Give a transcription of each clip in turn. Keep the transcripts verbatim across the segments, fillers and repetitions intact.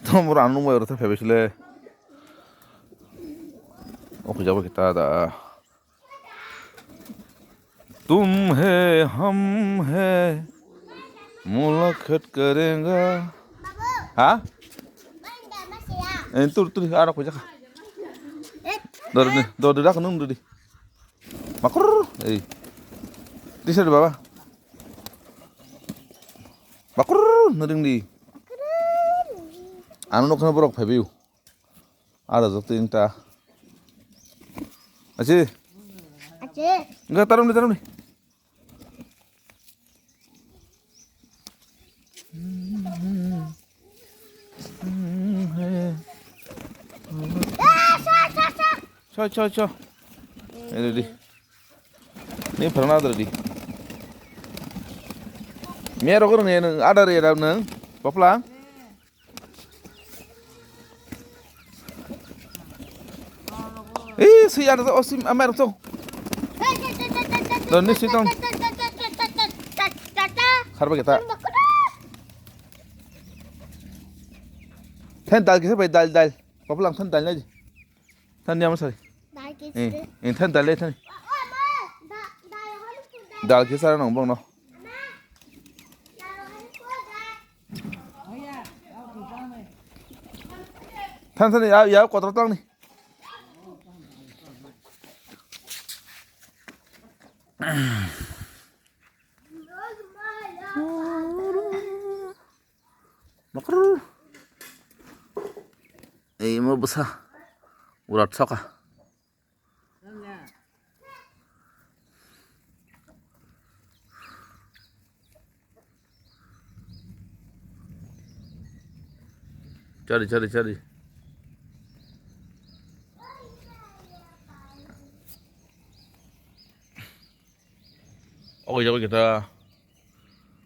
Tom ranu mai rata phebe sile. Oke, jabo kita da. Tum hai, hum hai, mulaqat karenge. Ha? Eh, tur, tur, ara ko jaka. Dor ni, dor di, rak nung di. Makur, eh. Di sini, baba. Makur, nering di. Anu nukna borok phaibiu. Ada jok tin ta. Achi. Achi. Enggak, tarum di, tarum di. Eh, sa, sa, sa. Cho, cho, cho. Ini di. Ini pernah ada di. Mia rokok ni ada ya daun neng. Bapla. Eh, sui ada tu osim amar tu. Don ni sui tong. Harba kita. Than dal kisa bai dal dal. Bapla than dal nai. Than ni amar sari. Eh, eh, than dal le than. Dal kisa nong bong no. Than than ya, ya, kotor tang ni. Makur. Ei mo bwsa. Urat soka. Chari, chari, chari. Oke, oke, kita.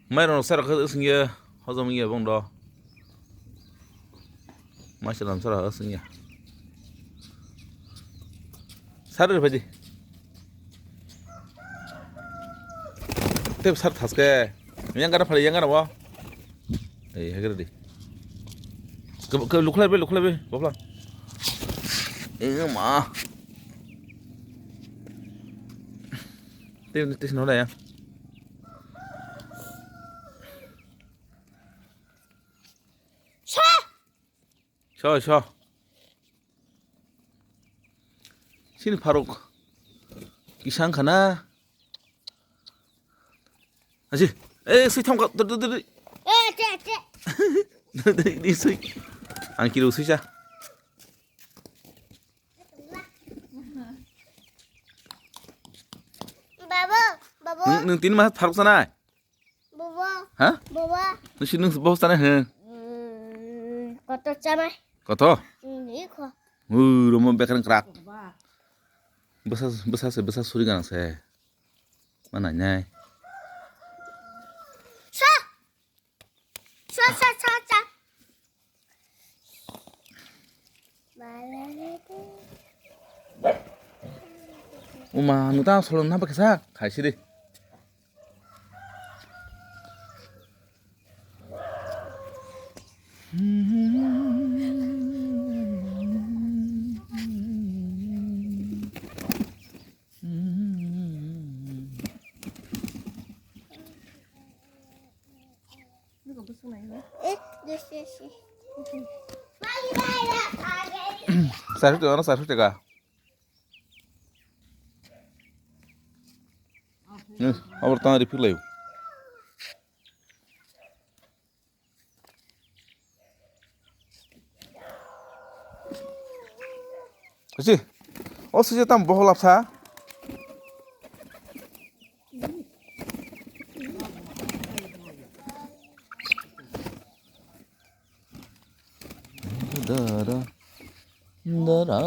Mairok sara khe wswngya, hojom wngya bong do. Maisa lam sara wswngya. Sari rw phaidi. Tep sar thaske. Yang gara phali yang gara bo. Ei, hagre di. Ke, ke, lukhlai be, lukhlai be, bapla. Ei, ma. Tep, tep, no da ya. Sa! Sa, sa. Sini Faruk. Kisang khana. Asi. Eh, sui thong ka. Dur, dur, dur, dur. Eh, ate, ate. Dur, dur, dur, sui. Ang kilo sui sa. Babo, babo. Nung, nung tin mas Faruk sanai. Bobo. Ha? Bobo. Nusi nung bobo sana he. Hmm, kotor chama. Kotor? Hmm, ikho. Uh, romo bekreng krak. Besa, besa se, besa suri ganang se. Mana nyai? Sa. Sa, sa, sa, sa. Uma, nutang solong napa kesa? Khai siri. Sar sute, oro sar sute ka. Ni, abor tang refill layo. Kasi, o sise tam bohol apsa. Dara, dara,